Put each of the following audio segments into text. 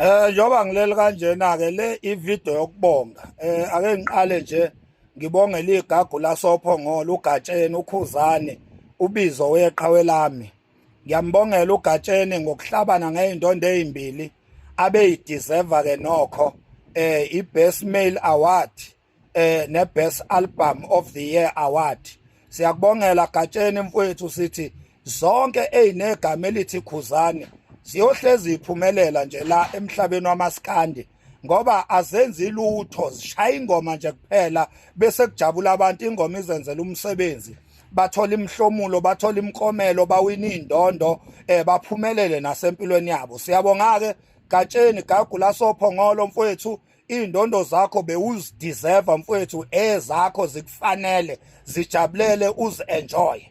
Njengoba ngileli kanjena ke le ivideo yokubonga. Ake ngiqale nje ngibongele igagu lasophongolo uGatsheni uKhuzani ubizo weqhawe lami. Ngiyambongela uGatsheni ngokuhlabana ngeindondo ezimbili abeyideserve ke nokho iBest Male Award ne Best Album of the Year Award. Siyakubongela Gatsheni mfowethu, sithi zonke ezinegama elithi Khuzani ziyohlezi iphumelela nje la emhlabeni wamaskandi, ngoba azenzi lutho, zishaya ingoma nje kuphela bese kujabula abantu. Ingoma izenzela umsebenzi, bathola imihlomulo, bathola imiklomelo, bawina indondo, baphumelele nasempilweni yabo. Siyabonga ke Gatsheni, gagu lasophongolo mfowethu, indondo zakho bewuzideserve mfowethu, ezakho zikufanele, zijabulele, uzi-enjoy.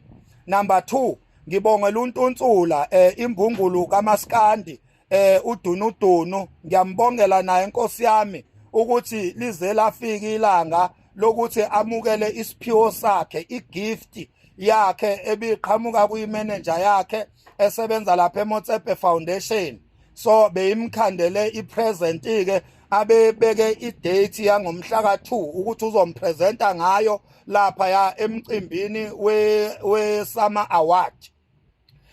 Number 2, ngibongela uNtuntsula, imbungulu kaMaskandi, uDunudunu. Ngiyambongela naye inkosi yami ukuthi lize lafika ilanga lokuthi amukele isiphiwo sakhe, igift yakhe ebiqhamuka kuyimanager yakhe esebenza lapha eMotsepe Foundation. So beyimkhandele ipresent ke, abebeke idate yangomhla ka2 ukuthi uzompresenta ngayo lapha ya emcimbini we Summer Award.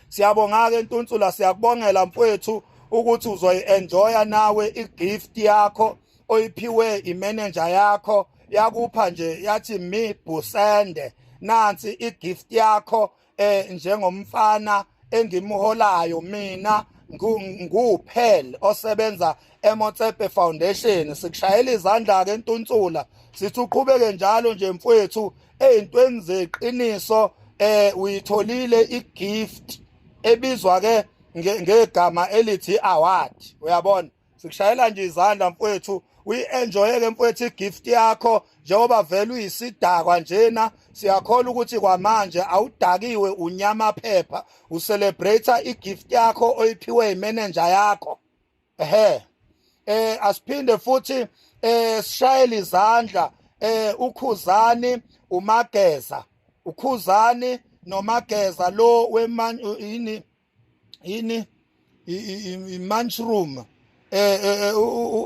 Siyabonga ke Ntuntsula, siyakubongela mfowethu ukuthi uzoyi-enjoya nawe igift yakho oyiphiwe imanager yakho, yakupha nje yathi mi busende, nansi igift yakho njengomfana engimholayo mina nguphel osebenza eMotsepe Foundation. Sikushayela izandla ke Ntuntsula, sithi uqhubeke njalo nje mfowethu ezintweni zeqiniso. Uyitholile igift ebizwa ke ngegama elithi award, uyabona. Sikushayela nje izandla mfowethu, uyi-enjoye ke mfowethu igift yakho, njengoba vele uyisidakwa njena. Siyakholwa ukuthi kwamanje awudakiwe, unyama phepha, ucelebrate igift yakho oyiphiwe imanager yakho. Ehe, asiphinde futhi sishayele izandla uKhuzani uMageza, uKhuzani noMageza lo weman yini yini i-mushroom,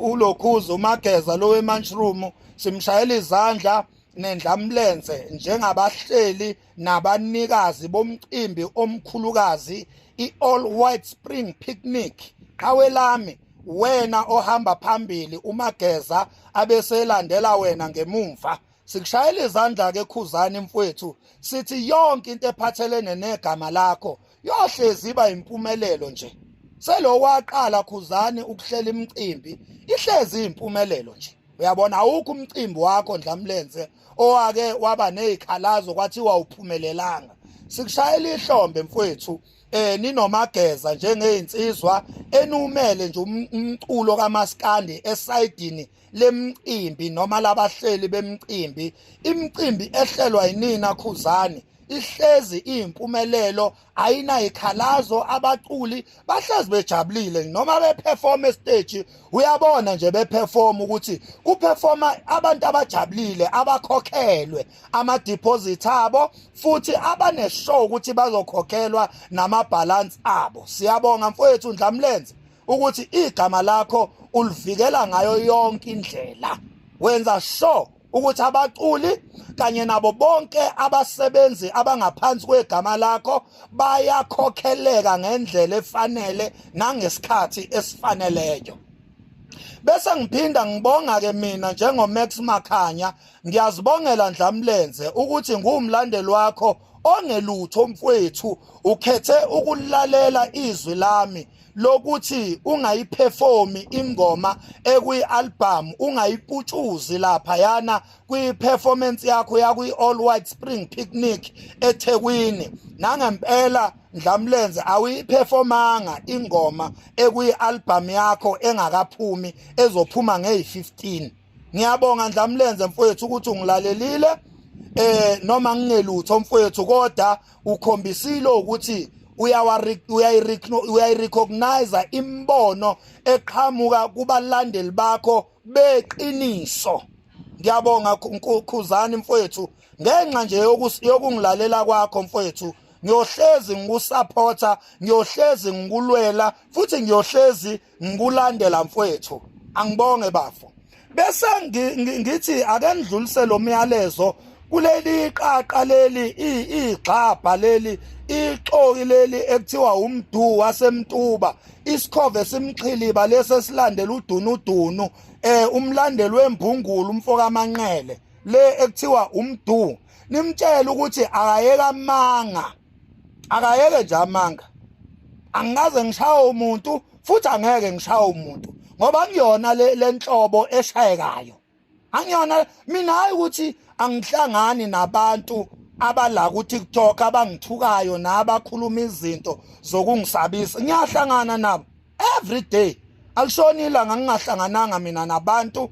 ulokhuza uMageza lo we-mushroom. Simshayela izandla nendlamlenze njengabahleli nabanikazi bomcimbi omkhulukazi i-All White Spring Picnic. Qhawe lami, wena ohamba phambili, uMageza abeselandela wena ngemumva. Sikushayela izandla ke Khuzani mfowethu, sithi yonke into ephathelene negama lakho yohlezi iba impumelelo nje. Selo waqala Khuzani ukuhlela imicimbi, ihlezi impumelelo nje, uyabona. Awukho umcimbi wakho Ndlamlenze owake waba nezikhalazo kwathiwa uphumelelanga. Sikushayela ihlombe mfowethu, ninoMageza njengezinsizwa enumele nje umculo kaMaskandi esayidini lemcimbi noma labahleli bemcimbi. Imicimbi ehlelwa yinina Khuzani ihlezi iyimpumelelo, ayinayikhalazo, abaculi bahlezi bejabulile noma beperform estage. Uyabona nje beperform ukuthi kuperforma abantu abajabulile, abakhokhelwe ama deposit abo futhi abaneshow ukuthi bazokhokhelwa nama balance abo. Siyabonga mfowethu Ndlamlenze ukuthi igama lakho ulivikela ngayo yonke indlela, wenza sure ukuthi abaculi kanye nabo bonke abasebenzi abangaphansi kwegama lakho bayakhokheleka ngendlela efanele nangesikhathi esifaneleyo. Bese ngiphinda ngibonga ke mina njengo Max Makhanya, ngiyazibongela Ndlamlenze ukuthi ngumlandeli wakho ongelutho mfowethu, ukhethe ukulalela izwi lami lokuthi ungayiperformi ingoma ekwi-album, ungayiputshuzi lapha yana kwi-performance yakho yakwi-All White Spring Picnic eThekwini. Nangempela Ndlamlenze awuyiperformanga ingoma ekwi-album yakho engakaphumi, ezophuma ngeyi-15. Ngiyabonga Ndlamlenze mfowethu ukuthi ungilalelile, noma ngingelutho mfowethu, kodwa ukhombisile ukuthi uyayirecognize imbono eqhamuka kubalandeli bakho beqiniso. Ngiyabonga Khuzani mfowethu ngenxa nje yokungilalela kwakho mfowethu. Ngiyohlezi ngikusupporta, ngiyohlezi ngikulwela, futhi ngiyohlezi ngikulandela mfowethu. Angibonge bafo. Bese ngithi ake ngidlulise lo myalezo kuleli qaqa leli, igxabha leli, ixoki leli ekuthiwa umdu wasemtuba, isikhove simxhiliba lesi esilandela udunudunu, umlandeli wembungulu umfoka amanqele le ekuthiwa umdu. Nimtshela ukuthi akayeka amanga, akayeke nje amanga. Angikaze ngishaye umuntu futhi angeke ngishaye umuntu, ngoba ngiyona lenhlobo eshayekayo. Angiyona mina. Hayi ukuthi angihlangani nabantu abala ku TikTok abangithukayo nabakhuluma izinto zokungisabisa. Ngiyahlangana nabo every day, alishoni ilanga ngingahlangananga mina nabantu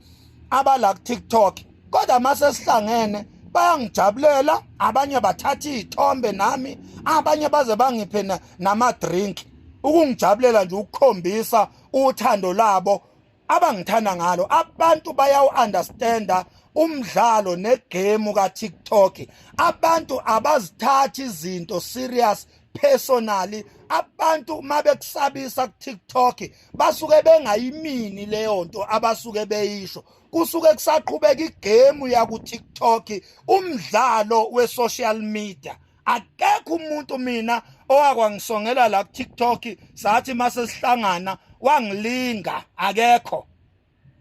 abala ku TikTok. Kodwa mase sihlangene bayangijabulela, abanye bathatha izithombe nami, abanye baze bangiphe nama drink ukungijabulela nje, ukukhombisa uthando labo abangithanda ngalo. Abantu bayawu-understanda umdlalo negame ka-TikTok. Abantu abazithathi izinto serious personally. Abantu mabekusabisa ku-TikTok basuke bengayimini leyo nto abasuke beyisho, kusuke kusaqhubeka igame yaku TikTok, umdlalo we-social media. Akekho umuntu mina owakwangisongela la ku TikTok, sathi mase sihlangana wangilinga. Akekho,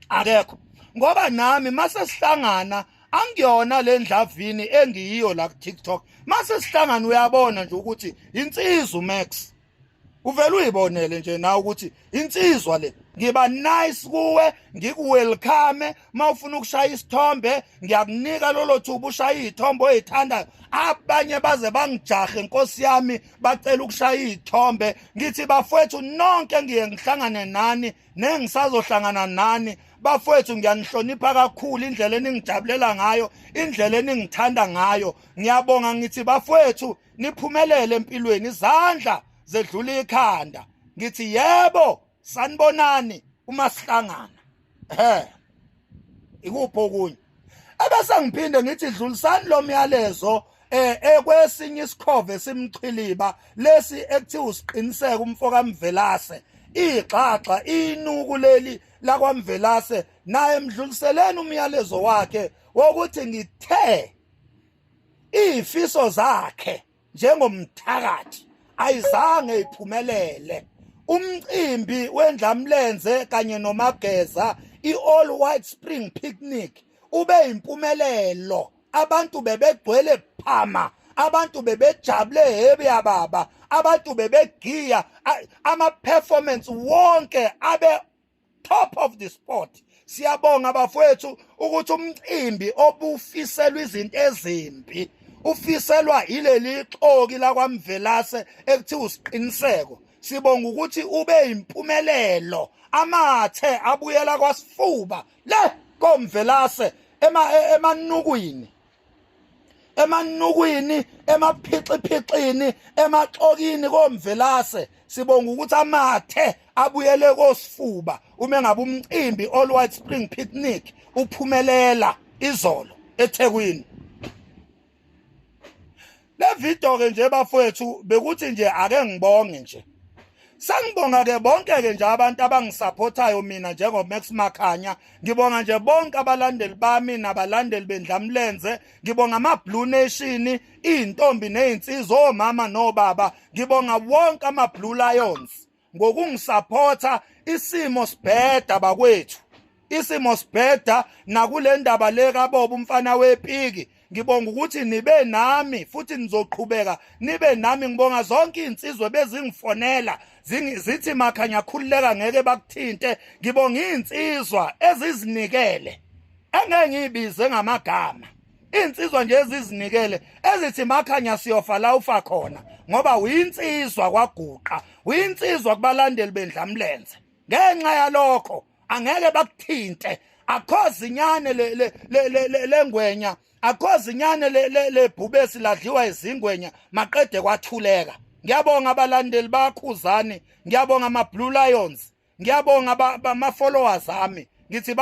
akekho, ngoba nami mase sihlangana angiyona le ndlavini engiyiyo la ku TikTok. Mase sihlangana uyabona nje ukuthi insizwa Max, uvela uyibonele nje nawe ukuthi insizwa le. Ngiba nice kuwe, ngikuwelcome. Mawufuna ukushaya isithombe ngiyakunika lolo thuba, ushaya izithombe oyithandayo. Abanye baze bangijahe, inkosi yami, bacela ukushaya izithombe. Ngithi bafowethu nonke ngiye ngihlangane nani nengisazohlangana nani, bafowethu ngiyanihlonipha kakhulu, indlela eningijabulela ngayo, indlela eningithanda ngayo, ngiyabonga. Ngithi bafowethu niphumelele empilweni, izandla zedlula ikhanda. Ngithi yebo, sanibonani uma sihlangana. Ikuphi okunye? Ebese ngiphinde ngithi dlulisani lo myalezo ekwesinye isikhove simxhiliba lesi ekuthiwa usiqiniseka umfoka Mvelase, igxaxa inuku leli lakwaMvelase. Naye mdluliseleni umyalezo wakhe wokuthi ngithe izifiso zakhe njengomthakathi ayizange iphumelele. Umcimbi wendlamlenze kanye nomageza, i-All White Spring Picnic, ube impumelelo. Abantu bebegcwele phama, abantu bebejabule hebi baba, abantu bebegiya. Ama performance wonke abe top of the sport. Siyabonga bafowethu ukuthi umcimbi obufiselwa izinto ezimbi, ufiselwa ileli xoki lakwaMvelase ekuthiwa usiqiniseko, sibonga ukuthi ube impumelelo. Amathe abuyela kwasifuba le komvelase, emanukwini, emanukwini, emaphixiphixini, emaxokini komvelase. Sibonga ukuthi amathe abuyele kosifuba uma ngabe umcimbi All White Spring Picnic uphumelela izolo eThekwini. Le video ke nje bafowethu bekuthi nje ake ngibonge nje. Sangibonga ke bonke ke nje abantu abangisupportayo mina njengo Max Makhanya. Ngibonga nje bonke abalandeli bami nabalandeli bendlamlenze. Ngibonga ama Blue Nation, izintombi nezinsizwa, omama nobaba. Ngibonga wonke ama Blue Lions ngokungisupporta. Isimo sibheda bakwethu, isimo sibheda nakule ndaba le kaBobo umfana wepiki. Ngibonga ukuthi nibe nami futhi nizoqhubeka nibe nami. Ngibonga zonke izinsizwe bezingifonela zithi Makhanya khululeka, ngeke bakuthinte. Ngibonga izinsizwa ezizinikele engeke ngiyibize ngamagama, insizwa nje ezizinikele ezithi Makhanya siyofa la ufa khona, ngoba uyinsizwa kwaguqa, uyinsizwa kubalandeli bendlamlenze. Ngenxa yalokho angeke bakuthinte. Akho zinyane le lengwenya, akho zinyane lebhubesi ladliwa izingwenya maqede kwathuleka. Ngiyabonga abalandeli bakhuzani, ngiyabonga ama Blue Lions, ngiyabonga ama followers ami. Ngithi